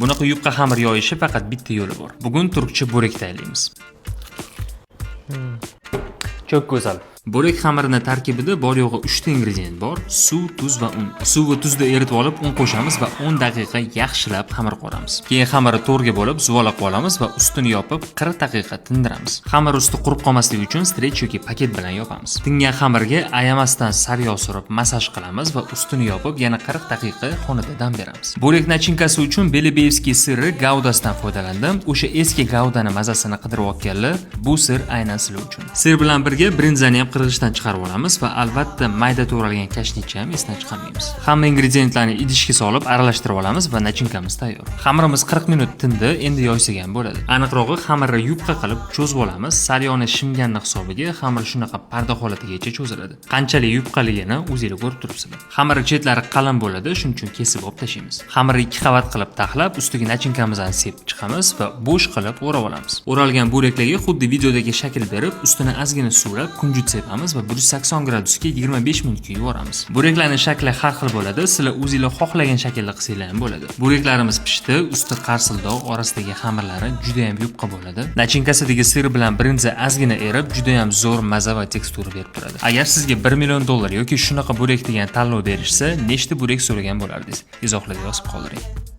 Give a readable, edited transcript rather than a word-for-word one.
Bunaqa yupqa xamir yoyishi faqat bitta yo'li bor. Bugun turkcha börek tayyorlaymiz. Çok güzel. Börek xamirini tarkibida bor yo'g'i 3 ta ingredient bor: suv, tuz va un. Suv va tuzni eritib olib, un qo'shamiz va 10 daqiqa yaxshilab xamir qoramiz. Keyin xamirni to'rga bo'lib, zuvala qilib olamiz va ustini yopib 40 daqiqa tindiramiz. Xamir usti qurib qolmasligi uchun stretch yoki paket bilan yopamiz. Tingan xamirga ayamasdan sariyog' surib massaj qilamiz va ustini yopib yana 40 daqiqa xonada dam beramiz. Börek начинка si uchun Белебеевский сыр i gaudasidan foydalandim. O'sha eski gaudani mazasini qidirayotganlar, bu сыр aynan sizlar uchun. Сыр bilan birga brinzani ham qirg'ichdan chiqarib olamiz va albatta mayda to'g'ralgan kashnichni ham esdan chiqarmaymiz. Hamma ingrediyentlarni idishga solib aralashtirib olamiz va начинка miz tayyor. Xamirimiz 40 minut tindi, endi yoysak ham bo'ladi. Aniqrog'i, xamirni yupqa qilib cho'zib olamiz. Saryog'ni shimganni hisobiga xamir shunaqa parda holatigacha cho'ziladi. Qanchalik yupqaligini o'zinglar ko'rib turibsizlar. Xamir chetlari qalin bo'ladi, shuning uchun kesib olib tashlaymiz. Xamirni ikki qavat qilib taxlab, ustiga начинка mizni sepib chiqamiz va bo'sh qilib o'rab olamiz. O'ralgan bo'raklarga xuddi videodagi shakl berib, ustini ozgina suvlab, kunjut sepamiz va 180 gradusga 25 minutga yuboramiz. Bo'raklarning shakli har xil bo'ladi, sizlar o'zinglar xohlagan shaklda qilsanglar ham bo'ladi. Bo'raklarimiz pishdi, usti qarsildoq, orasidagi xamirlari juda ham yupqa bo'ladi. Начинка sidagi сыр bilan brinza ozgina erib, juda ham zo'r maza va tekstura berib turadi. Agar sizga 1 million dollar yoki shunaqa bo'rak degan tanlov berishsa, nechta bo'rak so'ragan bo'lardingiz? Izohlarda yozib qoldiring.